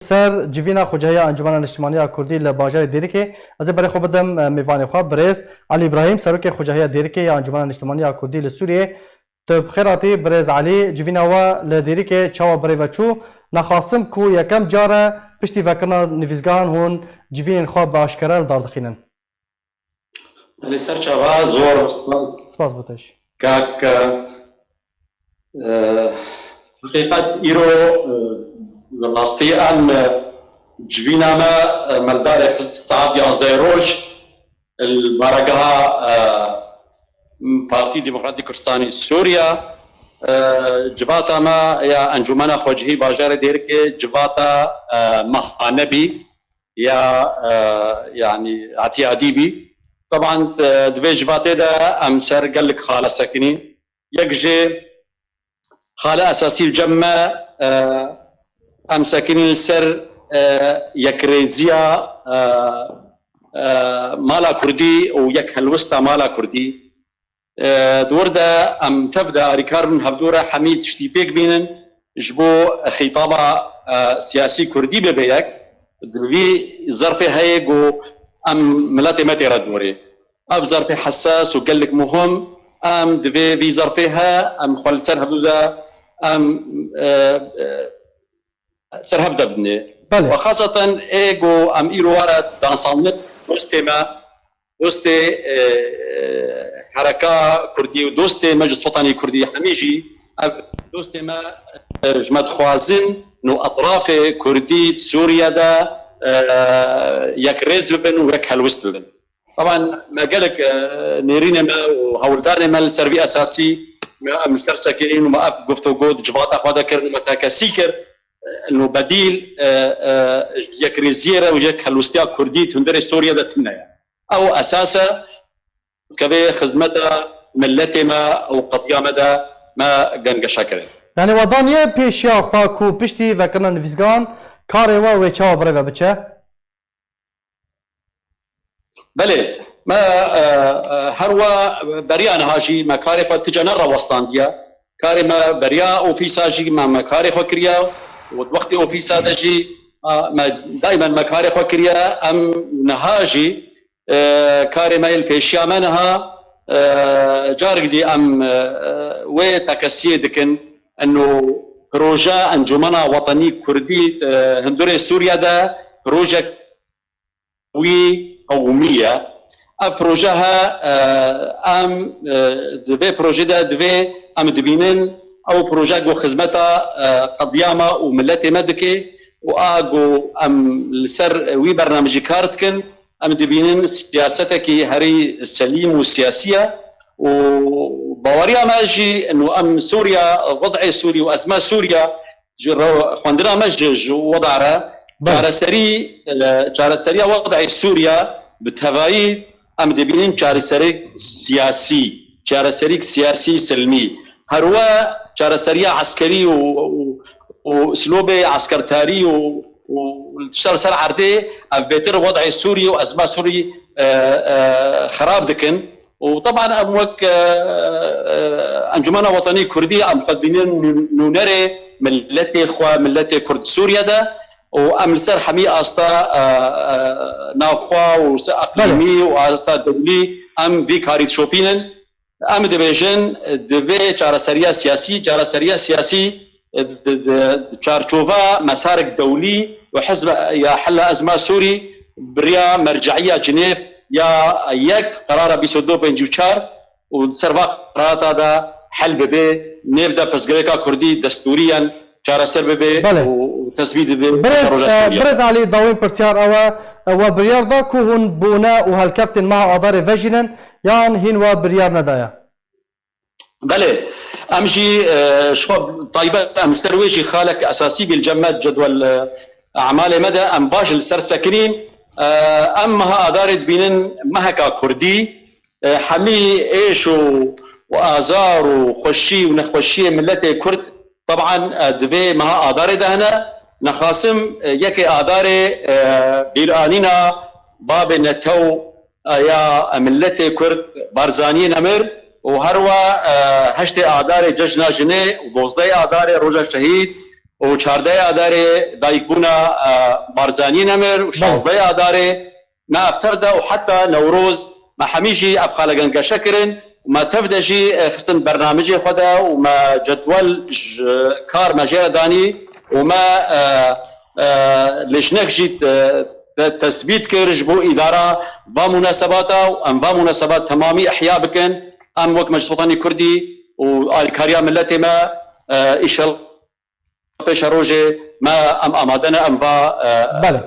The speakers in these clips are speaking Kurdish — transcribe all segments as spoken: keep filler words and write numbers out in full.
ser civîna Xwecehiya Encûmena Niştimanî ya Kurdî li bajarê Dêrikê. Ez ê berê xwe bidim, e, mêvanê xwe, birêz Elî Îbrahîm, serokê Xwecehiya Dêrikê ya Encûmena Niştimanî ya Kurdî li Sûriyê. Tu bi xêr hatî, birêz Elî. Civîna we li Dêrikê çawa bi rê ve çû? Nexasim ku yekem car e piştî vekirina nivîsgehan hûn civînên xwe bi aşkere li dar dixînin. Belê, ser çava, zor spas. Spas bo te jî. Kak, e, heqîqet îro, e, li rastî em, e, civîna me, e, me li darê xist saet yazdeh roj li baregeha, e, Partî Demokratîk Kurdistanî Sûriya, e, civata me ya Encûmena Xwecihî bajarê Dêrikê civata, e, me nebî ya, e, yanî etiyadî bî. Teban, e, di vê civatê de em ser gelek xale sekinîn. Yek jê xale esasî li cem me, e, em sekinîn li ser, e, yekrêziya, e, e, mala Kurdî û yek helwesta mala Kurdî. E, di wir de em tev de alîkar bin hevdû re hemî tiştî pêk bînin, ji bo xîtaba, e, siyasî Kurdî bibe yek, di vî zerfê heye ku em miletê me têre dorê. Ev zerfê hesas û gelek muhim, em divê vî zerfê he, em xwe li ser hevdû de em, e, e, ser hev de binê. Belê. Û xaseten ê ku em îro were dansandin, dostê me, dostê, e, e, hereka Kurdî û dostê Meclis Wetanî Kurdî hemî jî ev dostê me, e, ji me dixwazin nû etrafê Kurdî Sûriye de, e, yek rêz bibin û yek helwist bibin. Taban me gelek, e, nêrînê me û hewldanê me li ser vî esasî me em li ser sekinîn û me ev guftûgo di civata xwe de kirin û me tekesî kir, e, nû bedîl, e, e, ji yekrêziyê re û yek helwestiya Kurdî di hundirê Sûriye de tune ye. Ew esas e, kevê xizmeta miletê me û qediya me de me gengeşe kirin. Yanî we daniye pêşiya xwe ku piştî vekirina nivîsgan karê we wê çawa bi rê ve biçe? Belê, me, e, e, her wa beriya niha jî me karê xwe ti cana rawestandiye. Karê me beriya ofîsa jî me, me karê xwe kiriye û di wextê ofîsa de jî, a, me daimen me karê xwe kiriye. Em niha jî, e, karê me yê li pêşiya me niha, e, carek dî em, e, e, wê tekesiyê dikin. Eno proje Encûmena Wetanî Kurdî, e, hundirê Sûriye de projek wî qewimî ye. Ev proje he, e, em, e, di vê projê de divê em dibînin, ew proje ku xizmeta, e, qediya me û miletê me dike û a ku em li ser wî bernamejî kar dikin, em dibînin siyasetekî herî selîm û siyasî ye û baweriya me jî eno em Sûriye, wed'ê Sûrî û ezma Sûriye ji re-, xwendina me ji, ji weda re Belê. çareserî, e, çareseriya wed'ê Sûriye bi tevayî em dibînin çareserîk siyasî, çareserîk siyasî silmî. Herwe çareseriya eskerî û, û, û silobê eskertarî û, û tişta li ser erdê ev bêtir wed'ê Sûrî û ezma Sûrî, e, e, xerab dikin. û teban em wek, e, e, Encûmena Wetanî Kurdî em xwe dibînin nû-, nûnerê miletê xwe, miletê Kurd Sûriye de û em li ser hemî asta, e, e, navxwe û se-, Belê. eqlîmî û asta dewlî em vî karî dişopînin. Em dibêjin, di vê çareseriya siyasî, çareseriya siyasî, di, di, di çarçova mesarek dewlî û hizb ya hela ezma Sûrî biriya merce'iya Cinêv ya yek, qerara bîst û du pêncî û çar û di ser va qerarata de hel bibe, nêv de pirsgirêka Kurdî destûriyen çareser bibe Belê. û, û tesbît bibe Birêz, roja e, Sûriye. Birêz Alî, dawîn pirsyar ew e, e, we biryar da ku hûn bûne û helkeftên meha Adarê vejînin, yan hîn we biryar nedaye? Belê, em jî, e, ji xwe taybet em ser wê jî xalek esasî bî li cem me cedwel, e, emalê me de em baş li ser sekinîn. E, em meha Adarê dibînin meheka Kurdî, e, hemî êş û, û azar û xweşî û nexweşiyê miletê Kurd teban, e, di vê meha Adarê de hene. Nexasim, e, yekê Adarê, e, bîranîna babê netew ya miletê Kurd Barzaniyê nemir û herwa, e, heştê Adarê cejna jinê û dozdehê Adarê roja şehîd û çardeh Adarê dayikbûna e, Barzanî Nemir û şazdeh Adarê me ev tev de û heta Newroz me hemî jî ev xalegan geşe kirin û me tev de jî e, xistin bernamijê xwe de û me cedwel ji kar me jê re danî û me e, e, lêjnek jî te- te- tesbît kir ji bo îdara va munasebata û em va munasebat temamî ihya bikin. Em wek Meclis Wetanî Kurdî û alîkariya miletê me e, îşel pêşerojê me em amade ne em va e, Belê.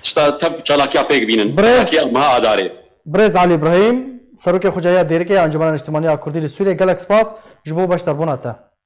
tişta tev çalakiya pêk bînin. Birêz- Çalakiya meha Adarê. Birêz Elî Îbrahîm, Serokê Xucayiya Dêrikê ya Encûmena Niştimanî ya Kurdî li Sûriyê, gelek spas ji bo beşdarbûna te.